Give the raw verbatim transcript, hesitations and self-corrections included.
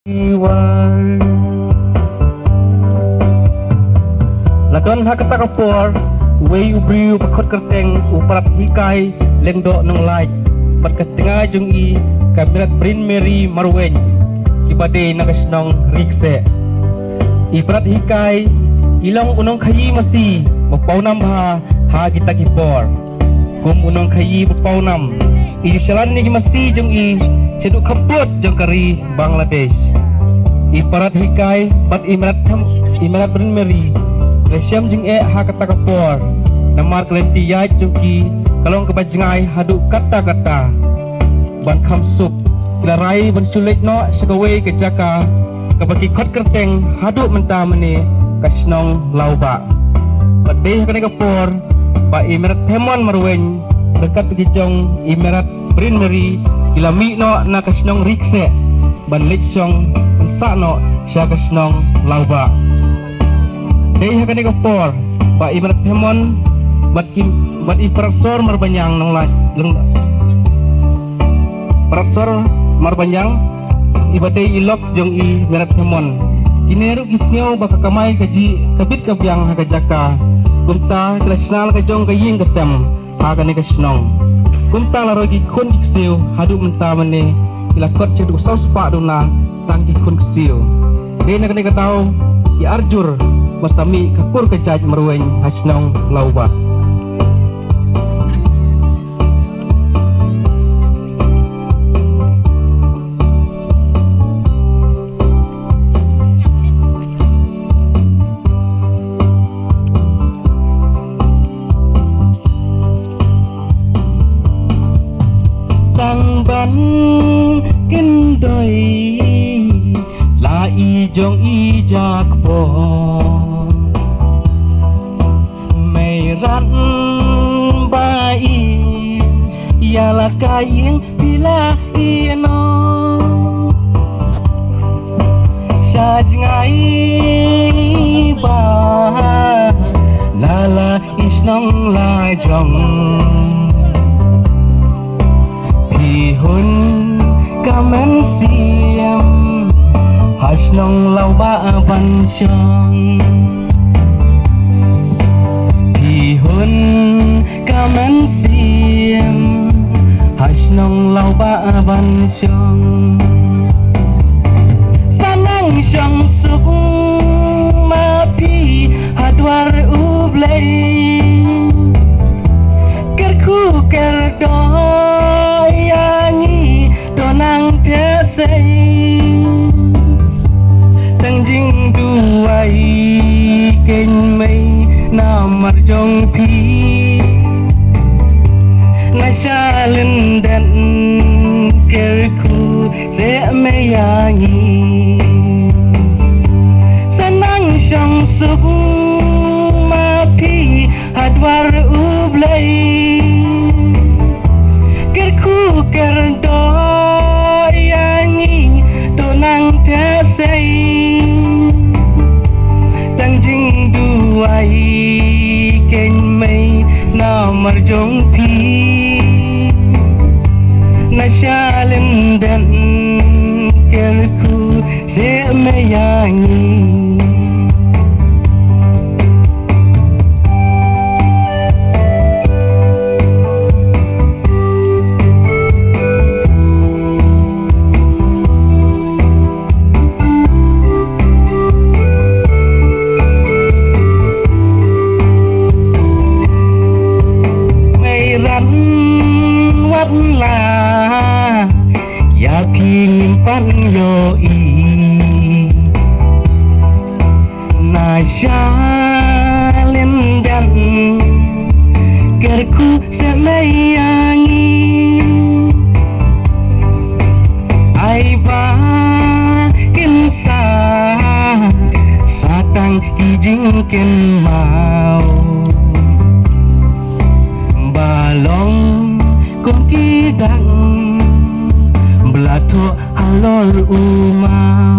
La don ha kata ka por uwei u briew ba khot kyrteng u Parat Hikai Lyngdoh Nonglait bad ka tnga jong i ka Meret Brin Mary Marwein, kiba dei na ka shnong Rikseh. I Parat Hikai i long u nongkhaii masi ba pawnam bha ha kita ki por. Kum u nongkhaii ba pawnam, i ju shalan ïa ki masi jong i sha u khappud jong ka ri Bangladesh. I Parat Hikai bad i Meret Them, i Meret Brin Mary, ki la shem jingeh ha kata ka por. Namar ka lynti ïaid jong ki ka long kaba jngai haduh katta katta. Ban kham suk, ki la rai ban shu leit noh sha kawei ka jaka kaba ki khot kyrteng haduh mynta mynne ka shnong Lawbah. Bad dei ha kane ka por ba i Meret Themon Marwein ryngkat ki jong i Meret Brin Mary ki la mih noh na ka shnong Rikseh ban leit shong, ban sah noh sha ka shnong Lawbah. Dei ha kane ka por ba i Meret Themon bad ki, bad i Paratsor Marbaniang Nonglait Lyng-, Paratsor Marbaniang, iba dei i lok jong i Meret Themon. Kine ruh ki sngew ba ka kamai kajih ka bit ka biang ha ka jaka. Kumta ki la shna la ka jong ka ïing ka sem ha kane ka shnong. Kumta la roi ki khun ki ksiew haduh mynta mynne ki la kot sha u saw spah duna tang ki khun ksiew. Dei na kane ka daw ki arjur ba sa mih ka kur ka jait marweiñ ha shnong Lawbah. Tang ban kyndoi la i jong i jakpo. Mei rat ba i ïa la ka ïing phi la i no. Sha jngai ba la la i shnong la jong. Phi hun ka mynsiem ha shnong Lawbah ban shong. Phi hun ka mynsiem ha shnong Lawbah ban shong. Sa nang shong suk ma phi ha dwar U Blei. Kyrkhu kyrdoh ïa ngi to nang theh sei. Tang jingduwai kein mei namar jong phi. Nga sha lyndet kyrkhu seh mei ïa ngi. Sa nang shong suk ma phi ha dwar U Blei. Kyrkhu kyrdoh ïa ngi to nang theh sei. Tang jingduwai kein mei namar jong phi. Nga sha lyndet kyrkhu seh mei ïa ngi. Mei rat wat la ïa phi ngim pat ïohi. Nga sha lyndet kyrkhu seh mei ïa ngi. Ai ba kin sah sa tang ki jingkynmaw ba long kum ki dang ba la thoh halor u maw.